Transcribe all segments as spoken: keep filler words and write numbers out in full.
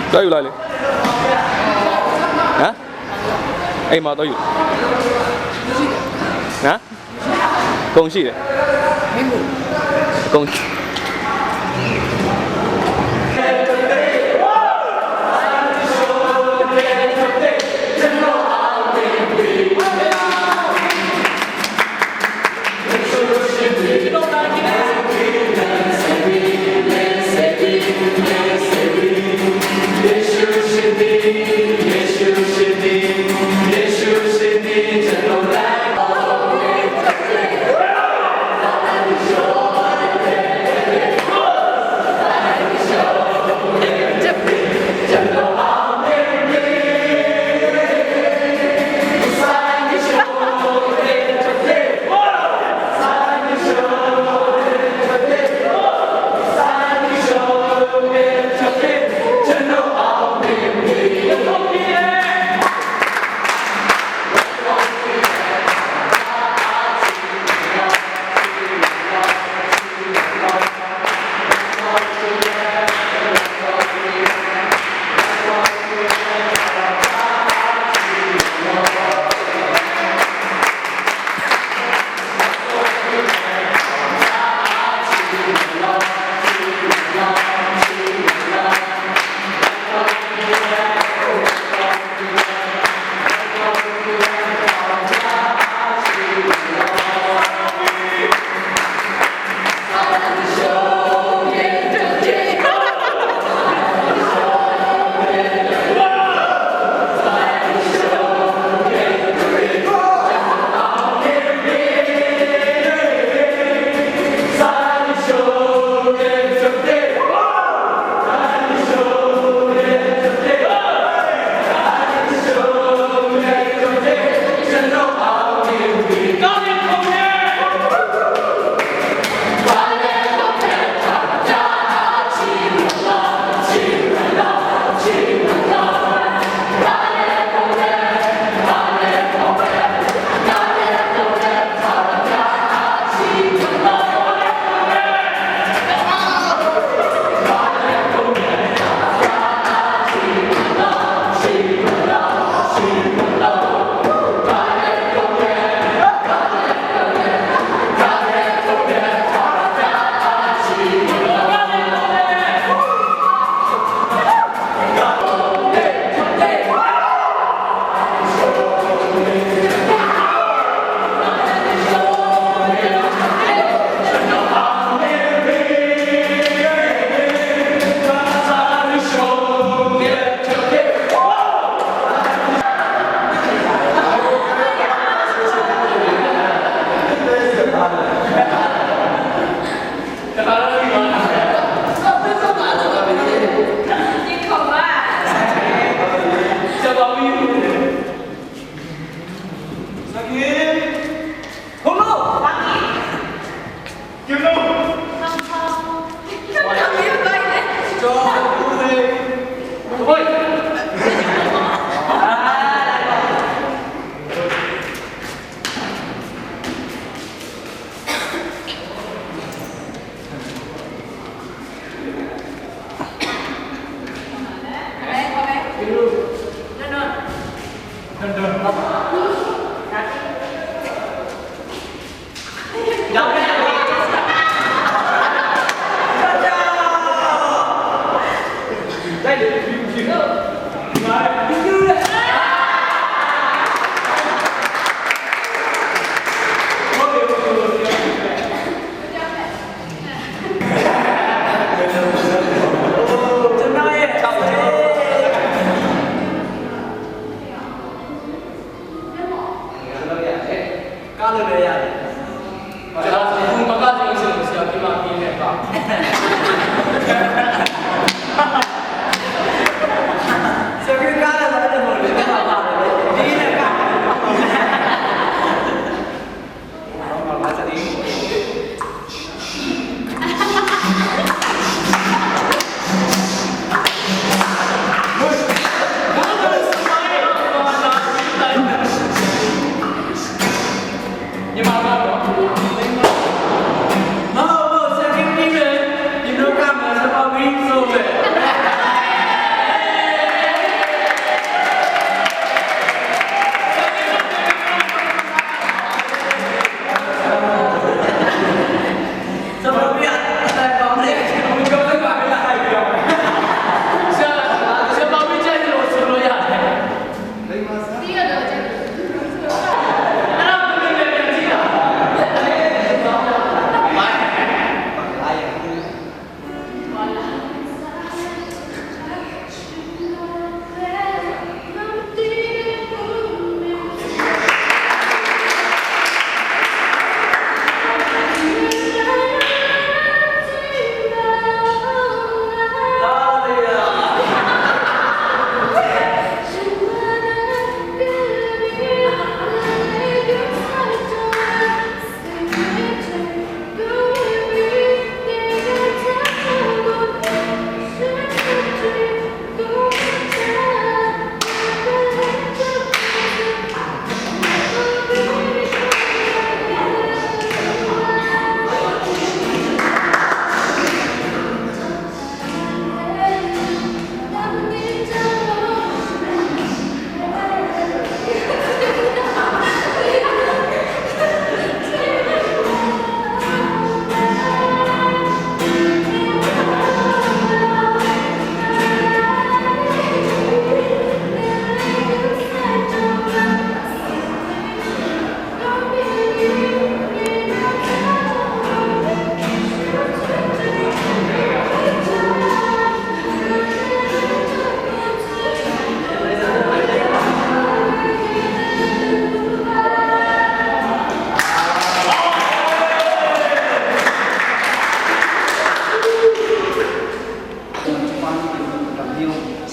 Tayo lalim. Ha? Ay, mga tayo. Ha? Kung si, eh. Kung si.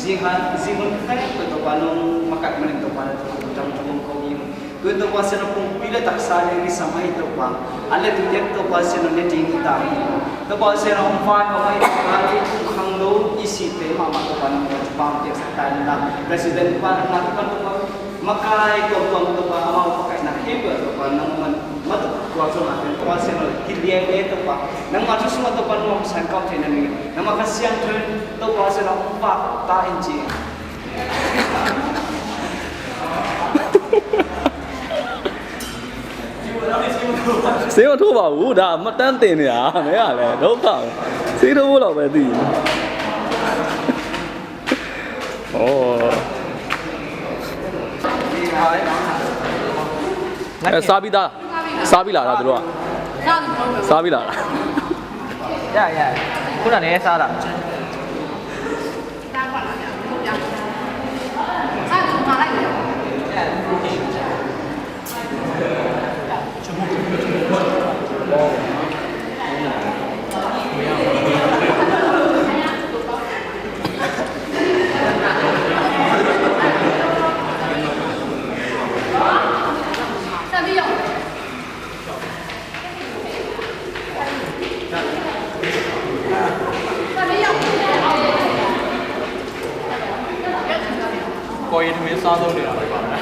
Zing han, zing hun khempeuh Topa nong makaih manin Topa na Topa dam tuang ko hi. Tua Topa Pasian a pumpi le taksa le kisam ahi Topa. A le tu tiang Topa Pasian a ne ding ta hi. Topa Pasian a hong vai hong ahi Topa le tung khang lo i site mahmah Topa nang Topa hong piaksak ta in la. President pa nang Topa Topa makai tuamtuam Topa amau pakaihna khempeuh Topa nang man matu tua zong a ten Topa Pasian a kilian le Topa nang matu sung a Topa nang hong sang kau thei na ni. Nang makaih siang thun Topa Pasian a hong vak ta in ci. Sing ma thu ba wu da ma tan te ne ya me ya le do ka. Sing thu wu lo ba di. Oh. Eh, sa bi da. Sa bi la da tu lo. Sa bi la. Ya ya. Kuna ne sa da. Koi in me sa do de la ba na.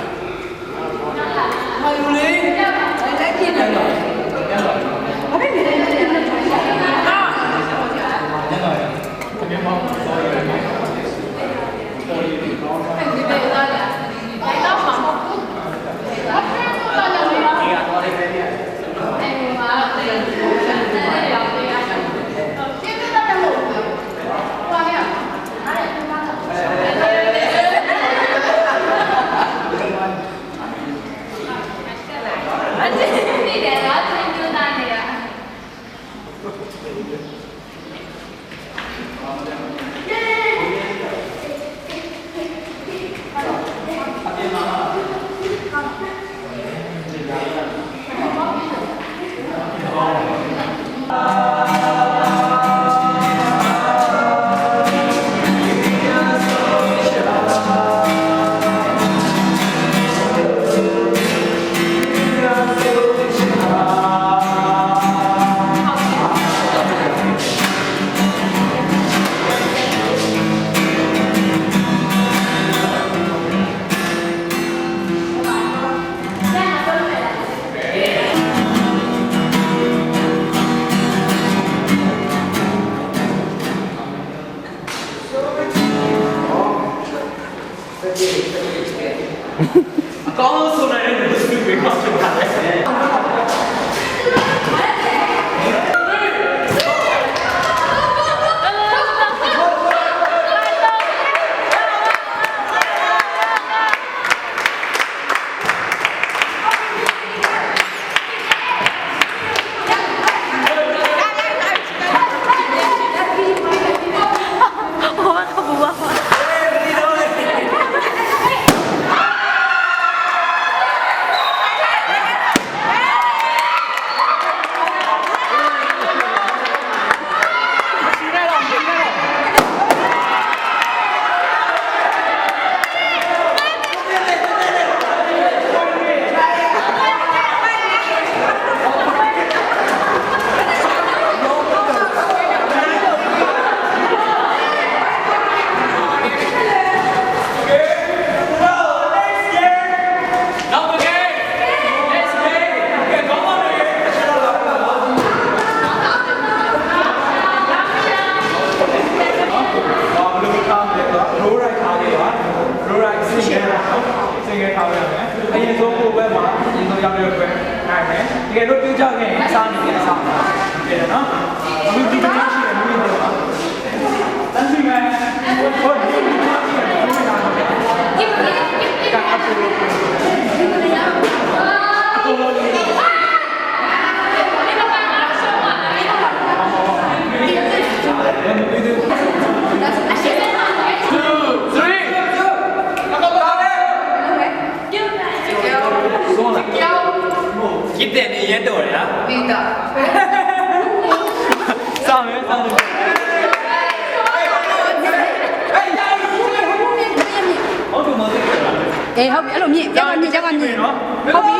အကျဉ်းနည်းနဲ့ အကျဉ်းမျိုးသားတွေက အကောင်းဆုံးဆိုနိုင်တဲ့လူတစ်စုပေးမှဖြစ်ပါတယ်။ ဆင်ခဲ့ထားပေးရမယ်။ အရင်ဆုံးကိုယ့်ဘက်မှာအရင်ဆုံးရောက်တဲ့အတွက်နိုင်တယ်။ တကယ်လို့ပြုတ်ကျခဲ့ရင်အစားအနေနဲ့အစားမှာဖြစ်တယ်နော်။ အခုဒီမှာရှိတဲ့မူရင်းတွေပါ။ တန်းစီမယ်။ ဟုတ်တယ်။ အေး ဟုတ်ပြီ အဲ့လိုမြင့် ပြောင်းပါမြင့် ပြောင်းပါမြင့် ဟုတ်ပြီ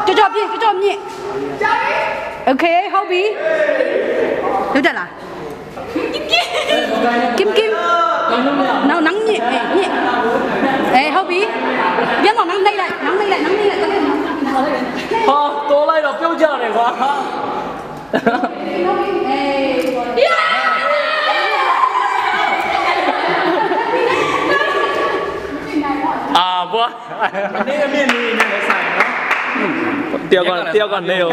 ကြော့ကြော့ပြည့် ကြော့ကြော့မြင့် okay ဟုတ်ပြီ လုပ်တတ်လား ကင်ကင် နောက် နောက်မြင့် အေး မြင့် အေး ဟုတ်ပြီ ပြန်တော့ နောက်နှိပ်လိုက် နောက်နှိပ်လိုက် နောက်နှိပ်လိုက် ဟာ တော်လိုက်တော့ ပြုတ်ကြတယ်ကွာ။ အာ ဘွား အနည်းအမြင့်လေးနဲ့လည်းဆိုင်နော်။ တယောက်က တယောက်ကနေရော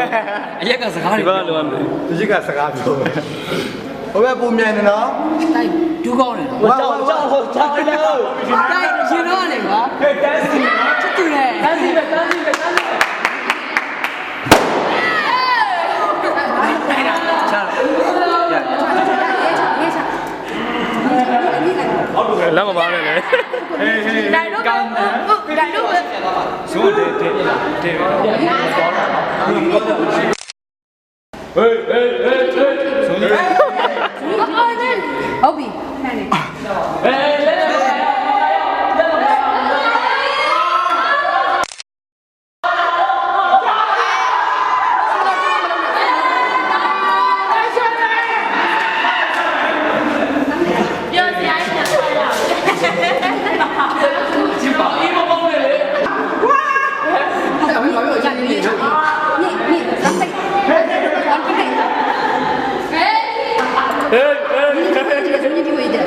အရက်ကစကားတွေ ဒီဘက်ကလိုအပ်တယ်။ ဒီကစကားပြောမယ်။ ဟိုဘက်ပုံမြန်နေနော်။ တိုက်ဒူးကောင်းနေနော်။ ဝါ ဝါ ဝါ ဝါ ဝါ ဝါ ဝါ ဝါ တိုက်ရှင်တော့နေကွာ။ ဟဲ့ တန်းစီနော်။ ချစ်သူလေ။ တန်းစီမယ် တန်းစီမယ် တန်းစီမယ်။ လမ်းမပါနဲ့လေ။ ဟေး ဟေး ဟေး ဒါတို့ပဲ ကမ်းနား ဒါတို့ပဲ ဆိုးတယ် တဲ တဲ တဲ ဟေး ဟေး ဟေး ဟေး ဆိုးတယ် ဟုတ်ပြီ။ ဟေး ဟေး ဟေး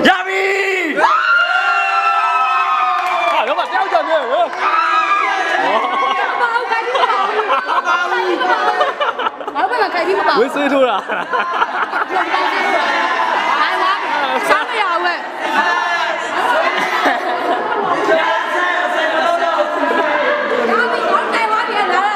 ရပြီ။ ဟာ တော့မှ တယောက်ကျန်သေးတယ်။ ဘာလို့မကိုင်ပြီးမပါဘူး။ ဝေးဆွေးထိုးတာ။ စားမရဘူးပဲ။ ဒါပြီးတော့တိုင်ဝါပြန်လာ။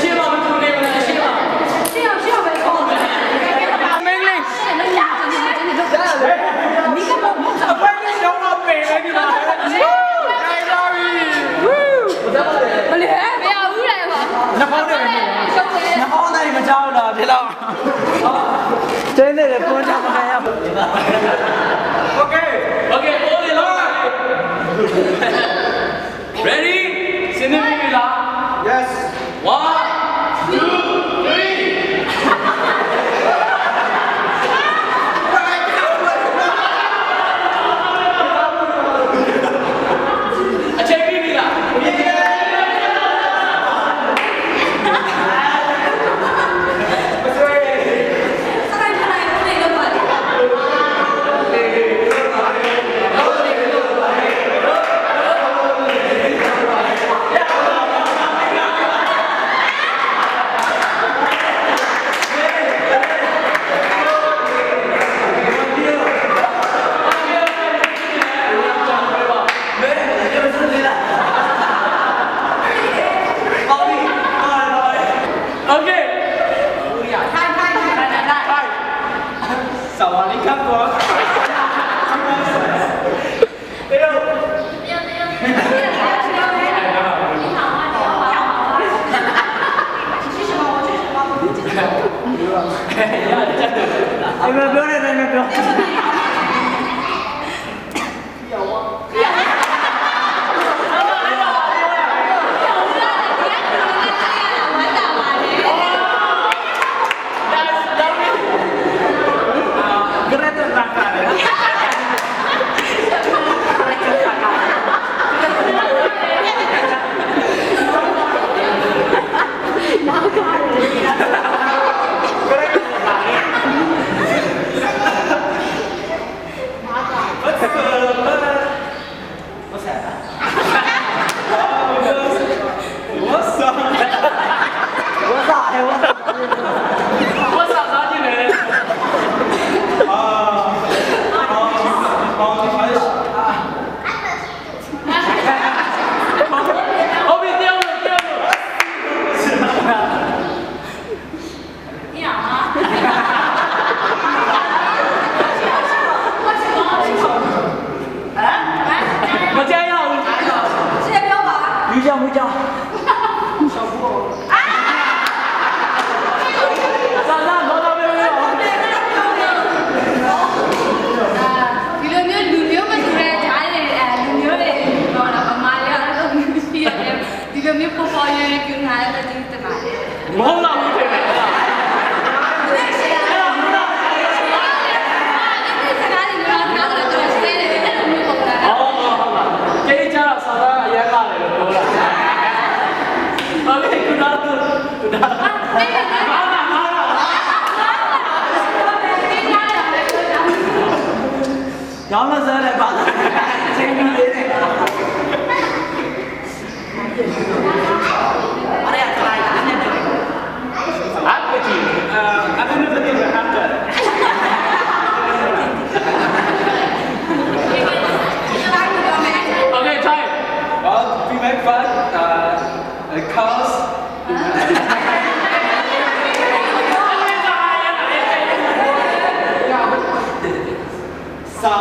ရှေ့မှာ ဘယ်သူနေမလဲ ရှေ့မှာ။ ရှေ့အောင် ရှေ့အောင်ပဲခေါ်။ မင်းလေး။ မင်းကပေါ့။ အပွဲလေးတော့မပေးနဲ့ဒီမှာ။ နိုင်သွားပြီ။ ဘယ်လိုလဲ။ မရဘူးလေ။ နှာခေါင်းနဲ့ပဲ။ ရှုပ်တယ်။ နှာခေါင်းနဲ့မကြောက်တော့ဒီလောက်။ ကျင်းနေတယ် ကိုယ်ကြောင့်မခံရဘူး။ Okay, okay, all in line. Ready? စင်နေပြီလား? Yes. One, two, three. အချိန်ပြီပြီလား? Di lo mi po po yo yo yo. မဟုတ်တော့ဘူးထင်တယ်။ အဲ့ဒါမဟုတ်တော့ဘူး။ အဲ့ဒါမဟုတ်တော့ဘူး။ ဟုတ်ပါဘူး။ ကိန်းကျတော့စာသားအရမ်းလာတယ်လို့ပြောတာ။ Okay, good afternoon. Good afternoon. ကျောင်းလာစားတယ်ပါ။ ချိန်ပြီးတယ်။ Okay, time. Well, we make fun. Uh, uh, cars. Sa